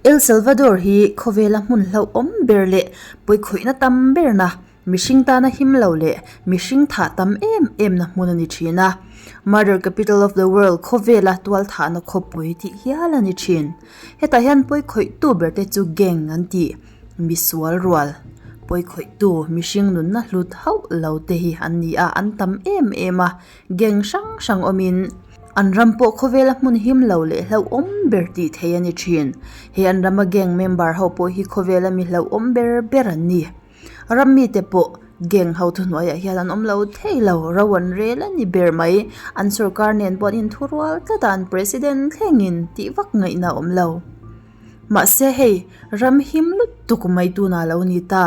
El Salvador hi khawvela hmun hlauhawm ber leh pawikhawihna tam berna, mihring tana him lo leh mihring thah tam em em na hmun a ni thin a. Murder capital of the world khawvela tual thahna khawpui tih hial a ni thin. Hetah hian pawikhawihtu ber te chu gang an tih, misual rual, pawikhawihtu mihring nunna hlut hauh lo te hi an ni a, an tam em em a. Gang hrang hrang awmin an ram pawh khawvela hmun him lo leh hlauhawm ber tih theih a ni thin. He an rama gang member ho pawh hi khawvela mi hlauhawm ber ber an ni. Ram mite pawh gang ho thuhnuaiah hian an awm lo thei lo, ro an rel a ni ber mai. An sorkar nen pawh an inthurual tlat a, an president thlengin tih vak ngaihna a awm lo. Mahse hei, ram him lutuk mai tunah a lo ni ta.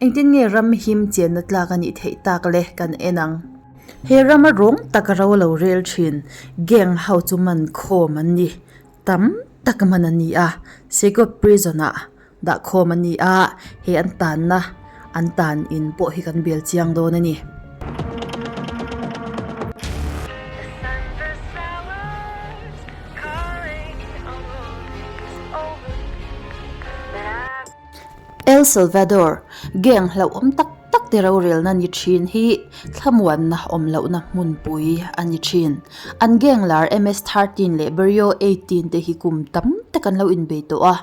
Engtin nge ram him chenna tlak a nih theih tak le kan en ang. He rama rawng taka ro lo rel thin gang ho chu man khawm an ni. Tam tak man an ni a, Sekot prison ah dah khawm an ni a, he an tanna an tan in pawh hi kan bel chiang dawn a ni. El Salvador, gang hlauhawm tak tak te rorelna ni thin hi thlamuanna awm lohna hmunpui a ni thin. An gang lar MS 13 leh Barrio 18 te hi kum tam tak an lo inbei tawh a,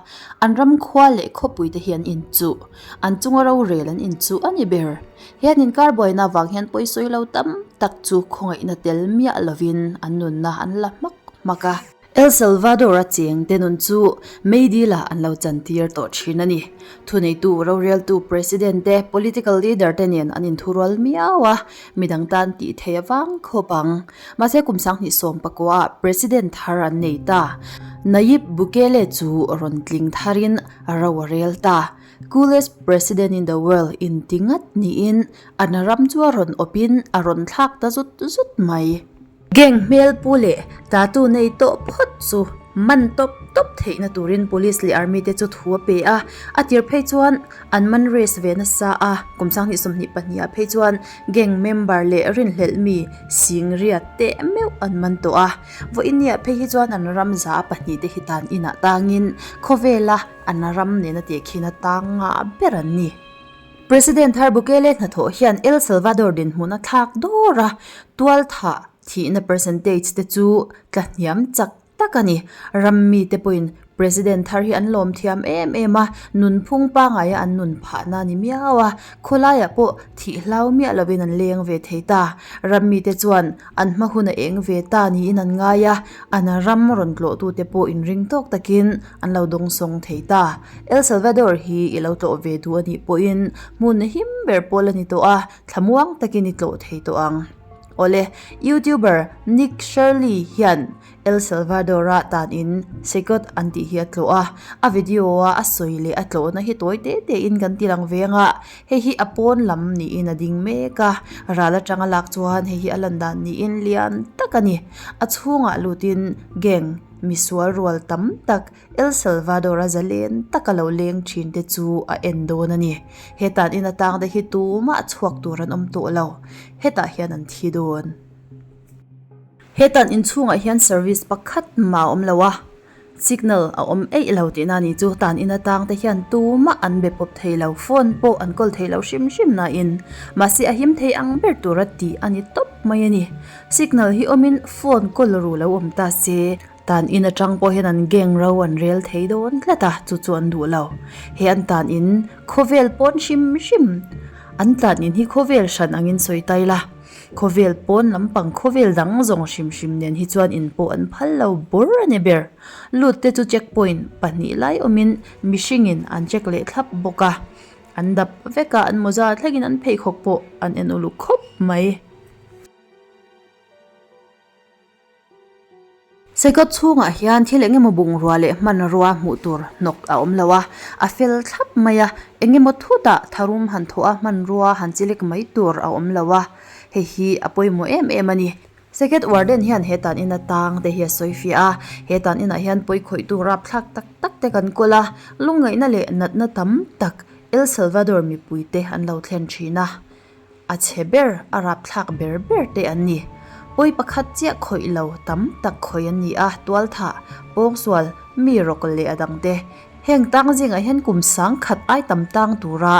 an ram khua leh khawpui te hi an inchuh. An chunga rorel an inchuh a ni ber. He an inkar buaina avang hian pawisawi lo tam tak chu khawngaihna tel miah lovin an nunna an la hmak hmak a. El Salvador-a cheng te nun chu meidila an lo chantir tawh thin a ni. Thuneitu, roreltu, president te, political leader te nen an inthurual miau a, midang tan tih theih avang khawp ang. Mahse kum 2019 ah president thar an nei ta. Nayib Bukele chu rawn tling tharin ro a rel ta. Coolest president in the world inti ngat niin an ram chu a rawn awpin a rawn thlak ta zut zut mai. Gang hmel pu leh tattoo nei tawh phawt chu man tawp tawp theihna turin police leh army te chu thu a pe a, a tir phei chuan an man race ve nasa a, kum 2022 ah phei chuan gang member leh rinhlelh mi singriat teh meuh an man tawh a, vawiin ni ah phei hi chuan an ram za a pahnihte hi tan inah tangin khawvela an ram nena tehkhin a tang ngah ber an ni. President thar Bukele hnathawh hian El Salvador dinhmun a thlak dawr a, tualthah thihna percentage te chu tla hniam chak tak a ni. Ram mite pawhin President thar hi an lawm thiam em em a, nunphung pangaia an nun phahna a ni miau a, khawlaiah pawh thih hlau miah lovin an leng ve thei ta. Ram mite chuan An hma hun a eng ve ta niin an ngai a, an ram rawn tlawhtute pawh inring tawk takin an lo dawngsawng thei ta. El Salvador hi i lo tlawh ve duh a nih pawhin hmun him ber pawl a ni tawh a, thlamuang takin i tlawh thei tawh ang. Awle, YouTuber Nick Shirley hian El Salvador-a tanin Sekot an tih hi a tlawh a, a video-a a sawi leh a tlawhna hi tawi te tein kan ti lang ve ang a, Hei hi a pawn lam niin a ding mek a, ral atanga lak chuan hei hi a lan dan niin lian tak a ni. A chhungah lutin gang misual rual tam tak El Salvador a zalen taka lo leng thin te chu a en dawn a ni. He tan in atang te hi tumah chhuak tur an awm tawh lo, hetah hian an thi dawn. He tan inchhungah hian service pakhat mah a awm lo a. Signal a awm eih lo tihna a ni chu tan in atang te hian tumah an be pawp thei lo, phone pawh an kawl thei lo hrim hrim nain mahse a him thei ang ber tura tih a ni tawp mai a ni. Signal hi awmin phone kawl ru lo awm ta se tan in atang pawh hian an gang ro an rel thei dawn tlat a, chu chu an duh lo. He an tan in khawvel pawn hrim hrim an tan in hi khawvel hran angin sawi ta ila. Khawvel pawn lampang khawvel dang zawng hrim hrim nen hi chuan in pawh an phal lo bawr a ni ber. Lut te chu check point pahnih lai awmin mihringin an check leh thlap bawk a, an dap vek a, an mawza thlengin an pheikhawk pawh an en uluk khawp mai. Sekawt chhungah hian thil eng emaw bungrua leh hmanrua hmuh tur hnawk a awm lo a, a fel thlap mai a, eng emaw thutah tharum han thawh a hmanrua han chilik mai tur a awm lo a, hei hi a pawimawh em em a ni. Secret Warden hian he tan ina tang te hi a sawi fiah a, he tan inah hian pawikhawihtu rapthlak tak tak te kan kawl a, lungngaihna leh natna tam tak El Salvador mipuite an lo thlen thin a. A chhe ber, a rapthlak ber ber te an ni. Pawi pakhat chiah khawih lo tam tak khawih an ni a, tualthah, pawngsual, mi rawk leh a dangte. Heng tang zingah hian kum 10,000 ai tam tang tura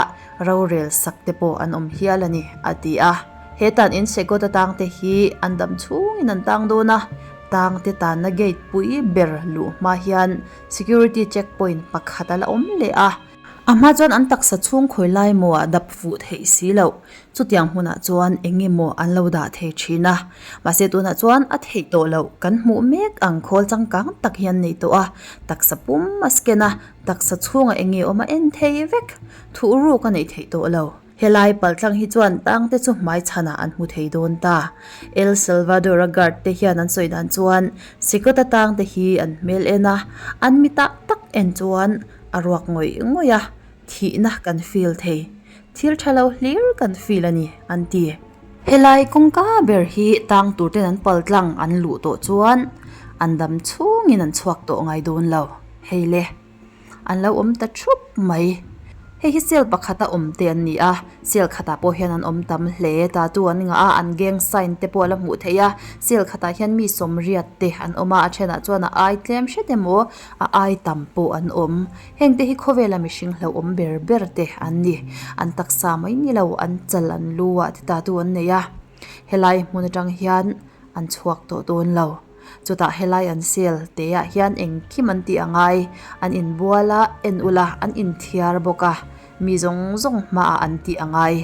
rorel sak te pawh an awm hial a ni, a ti a. He tan in Segot atang te hi an dam chhungin an tang dawn a, tang te tanna gate pui ber luh hma hian security check point pakhat a la awm leh a. A hma chuan an taksa chhung khawi lai maw ah dap fuh theih si loh. Chutiang hmunah chuan eng nge maw an lo dah thei thin a. Mahse tunah chuan a theih tawh loh kan hmuh mek ang khawl changkang tak hi an nei tawh a. Taksa pum a scan a, taksa chhungah eng nge awm a en thei vek. Thuhruk a neih theih tawh lo. Helai paltlang hi chuan tangte chu hmai chhanah an hmu thei dawn ta. El Salvador-a guard te hian an sawi dan chuan Sikawta tangte hi an hmel en a, an mitah tak en chuan a ruak ngawih ngawih a, thihna kan feel thei. Thil tha lo hlir kan feel a ni, an ti. Helai kawngka ber hi tang tur ten an paltlang an luh tawh chuan an dam chhungin an chhuak tawh ngai dawn lo. Hei le. An lo awm ta thup mai. Hei hi cell pakhata awm te an ni a, cell khatah pawh hian an awm tam hle. Tattoo an ngah a, an gang sign te pawh a la hmuh theih a. Cell khatah hian mi sawmriat te an awm a, a thenah chuan a ai tlem hret emaw a ai tam pawh an awm. Heng te hi khawvela mihring hlauhawm ber ber te an ni. An taksa mai ni lo, an chal an lu ah te tattoo an nei a. Helai hmun atang hian an chhuak tawh dawn lo. Chutah helai an sel te ah hian engkim an tih a ngai, an inbual a, en ula an inthiar bawk a, mi zawng zawng hmaah an tih a ngai.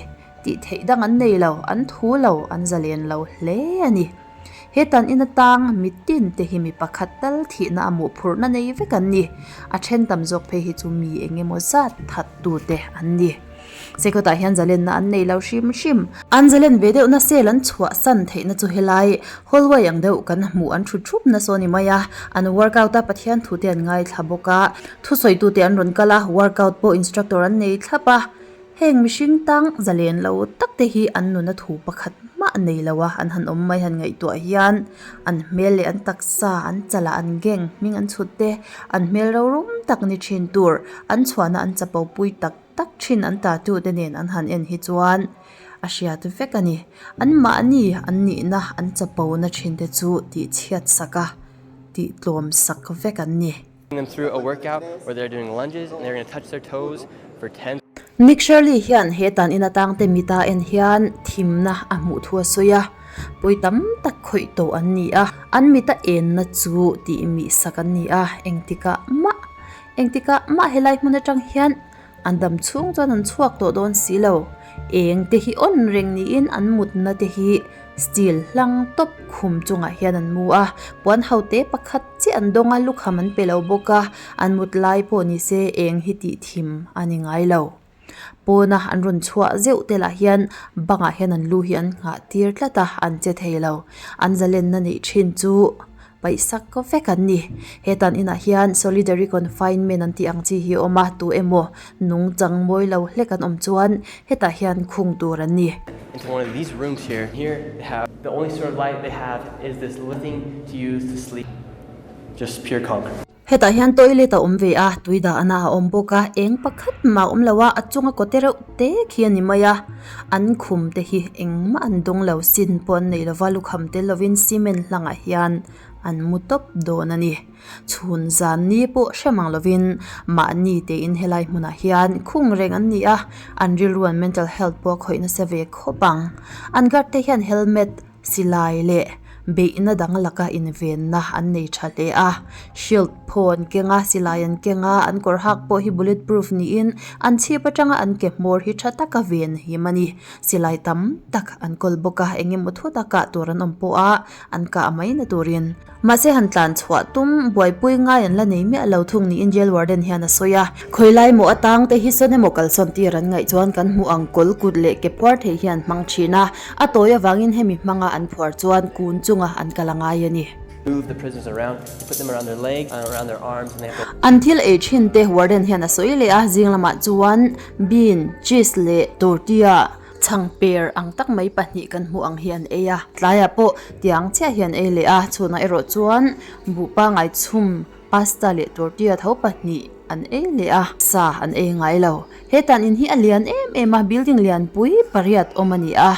Tih theih dang an nei lo, an thu lo, an zalen lo hle a ni. He tan in atang mitin te hi mi pakhat tal thihna a mawhphurhna nei vek an ni. A then tam zawk phei hi chu mi eng emaw zat that tu te an ni. Sekawtah hian zalenna an nei lo hrim hrim. An zalen ve deuhna sel an chhuahsan theihna chu helai hallway ang deuh kan hmuh an thu thup nasa a ni mai a. An workout a Pathian thu te an ngaithla bawk a, thusawitu te an rawn kal a, workout pawh instructor an nei thlap a. Heng mihring tang zalen lo tak te hi an nuna thu pakhat mah nei lo a, an han awm mai han ngaihtuah hian an hmel leh an taksa an chala an gang hming an chhut te, an hmel rorum tak ni thin tur an chhuahna an chapo pui tak tak thin an tattoo te nen an han en hi chuan a hriat vek a ni. An mahni an nihna an chapo na thin te chu tih chhiat sak a, tih tlawm sak vek an ni. Them through a workout where they're doing lunges and they're gonna touch their toes for 10. Nick Shirley hian he tan in atang te mita en hian thimna a hmuh thu a sawi a, pawi tam tak khawih tawh an ni a, an mita enna chu tih mih sak an ni a, engtikah mah engtikah mah helai hmun atang hian An dam chhung chuan an chhuak tawh dawn si lo. Eng te hi awn reng niin an mutna te hi steel hlang tawp khum chungah hian an mu a. Puan ho te pakhat chiah an dawng a, lukham an pe lo bawk a. An mut lai pawh ni se eng hi tih thim a ni ngai lo. Pawna an rawn chhuah zeuh te lah hian bangah hian an lu hi an nghah tir tlat a, an che thei lo. An zalenna neih thin chu Paih sak vek an ni. He tan inah hian solitary confinement an tih ang chi hi a awm a, tu emaw nungchang mawi lo hlek an awm chuan hetah hian khung tur an ni. Into one of these rooms here, here they have the only sort of light they have is this little thing to use to sleep, just pure concrete. Hetah hian toilet a awm ve a, tui dahna a awm bawk a, eng pakhat mah a awm lo a, a chunga kawte reuh te khi a ni mai a, an khum te hi engmah an dawng lo, sin pawh an nei lova, lukham tel lovin cement hlangah hian an mu tawp dawn a ni. Chhun zan ni pawh hre mang lovin mahni tein helai hmunah hian khung reng an ni a, an rilru an mental health pawh a khawih nasa ve khawp ang. An guard te hian helmet. Silai leh beihna dang laka invenna an nei tha hle a, shield phaw an keng a, silai an keng a, an kawr hak pawh hi bullet proof niin an chhip atanga an ke hmawr hi tha taka ven him a ni. Silai tam tak an kawl bawk a, eng emaw thu taka tur an awm pawh a, an kah mai na turin. Mahse han tlan chhuah tum buaipui ngai an la nei miah lo thung niin jail warden hian a sawi a. Khawi lai maw atang te hi sawn emaw kalsawn tir an ngaih chuan kan hmuh ang kawl kut leh ke phuar thei hian hmang thin a, a tawi avangin hemi hmanga an phuar chuan kun chunga an kal a ngai a ni. Move the prisoners around, they put them around their legs, around their arms and they have to. An thil ei thin te warden hian a sawi leh a, zing lamah chuan bean, cheese leh tortilla, Chhang per ang tak mai pahnih kan hmuh ang hi an ei a, tlaiah pawh tiang chiah hi an ei leh a, chhunah erawh chuan buh pangai chhum pasta leh tortilla tho pahnih an ei leh a, sa an ei ngai lo. He tan in hi a lian em em a, building lianpui pariat awm a ni a,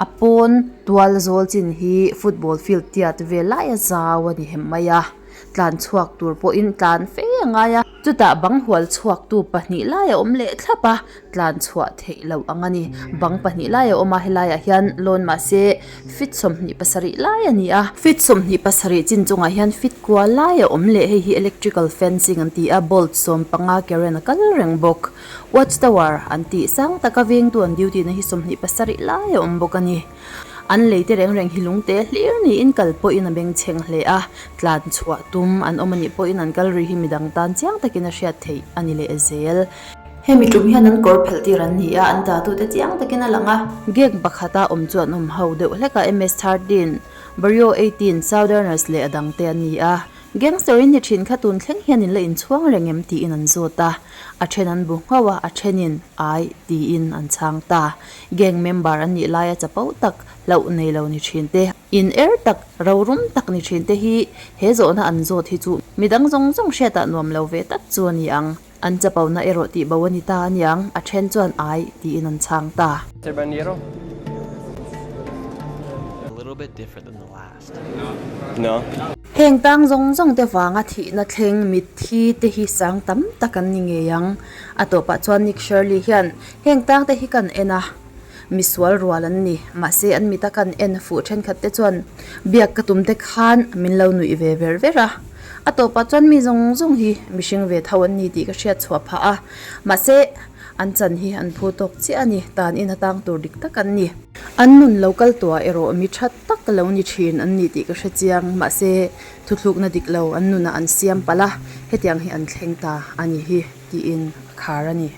a pawn tual zawl chin hi football field tiat vel laia zau a ni hem mai a. Tlan chhuak tur pawhin tlan fe a ngai a. Chutah bang hual chhuaktu pahnih lai a awm leh thlap a, tlan chhuah theih loh ang a ni. Bang pahnih lai a awm a, helaiah hian lawn mahse feet 27 lai a ni a. Feet 27 chin chungah hian feet kua lai a awm leh, hei hi electrical fencing an ti a, bolt 15 current a kal reng bawk. Watch tower an tih sang taka vengtu an duty na hi 27 lai a awm bawk a ni. An lei te reng reng hi lungte hlir niin kal pawhin a bengchheng hle a, tlan chhuah tum an awm anih pawhin an kal ri hi midang tan chiang takin a hriat theih a ni leh zel. Hemi tum hian an kawr phelh tir an ni a, an tatute chiang takin a lang a. Gang pakhata awm chu an awm ho deuh hlek a, MS 13, Barrio 18, Southerners leh a dangte an ni a. Gangster in ni thin kha tun thleng hian in la inchhuang reng em tiin an zawt a, a then an bu nghauh a, a thenin ai tiin an chhang ta. Gang member an nih laia chapo tak hlauh nei lo ni thin te, in er tak, rorum tak ni thin te hi he zawhna an zawt hi chu midang zawng zawng hriatah nuam lo ve tak chu a ni ang. An chapo na erawh tih bo a ni ta a niang, a then chuan ai tiin an chhang ta. A little bit different than the last. No. Heng tang zawng zawng te vanga thihna thleng mitthi te hi sang tam tak an ni ngei ang. A tawpah chuan Nick Shirley hian heng tang te hi kan en a, misual rual an ni. Mahse an mita kan en fuh thenkhat te chuan biak ka tum te khan min lo nuih ve ver ver a. A tawpah chuan mi zawng zawng hi mihring ve tho an ni tih ka hriat chhuah phah a. Mahse an chan hi an phu tawk chiah a ni, tan in a tang tur dik tak an ni. An nun lo kal tuah erawh mi tha tak lo ni thin an ni tih ka hre chiang, mahse thuthlukna dik lo an nunah an siam palh a, hetiang hi an thleng ta a ni hi tiin a khar a ni.